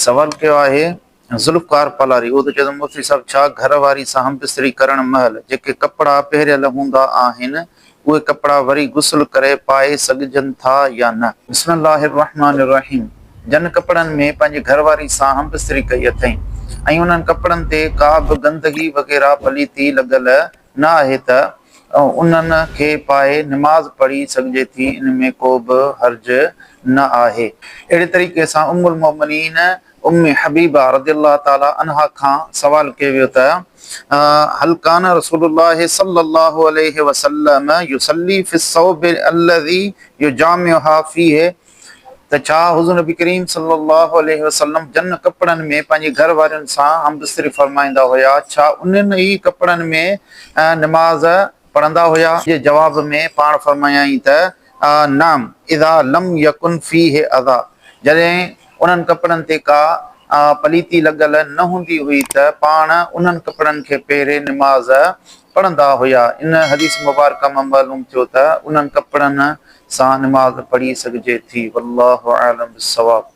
سوال ڪيو آهي ذوالفقار پالاري اهو ٿو چئي ته مفتي صاحب ڇا گهر واري سان همبستري ڪرڻ مهل جيڪي ڪپڙا پهريل هوندا آهن اهي ڪپڙا وري غسل ڪري پائي سگهجن ٿا يا نه؟ بسم الله الرحمٰن الرحيم جن ڪپڙن ۾ پنهنجي گهر واري سان همبستري ڪئي اٿئي ۽ انهن ڪپڙن تي ڪا به گندگي وغيره پليتي لڳل نه آهي ته انهن کي پائي نماز پڙهي سگهجي ٿي ان ۾ ڪو به حرج نه آهي. اهڙي طريقي سان ام المومنين ام حبيبه رضي الله تعالٰي عنها کان سوال ڪيو ويو ته هل ڪان رسول الله صلي الله عليه وسلم يصلي في الثوب الذي يجامعها فيه ته ڇا حضور نبي ڪريم صلي الله عليه وسلم جن ڪپڙن ۾ پنهنجي گهر وارين سان همبستري فرمائيندا هيا ڇا انهن ئي ڪپڙن ۾ نماز پڙهندا هيا؟ جي جواب ۾ پاڻ فرمايائين ته نعم اذا لم يڪن فيه اذيٰ جڏهن انهن ڪپڙن تي ڪا پليتي لڳل نه هوندي هئي ته پاڻ انهن ڪپڙن کي پهري نماز پڙهندا هيا. ان حديث مبارڪه مان معلوم ٿيو ته انهن ڪپڙن سان نماز پڙهي سگهجي ٿي. والله اعلم بالصواب.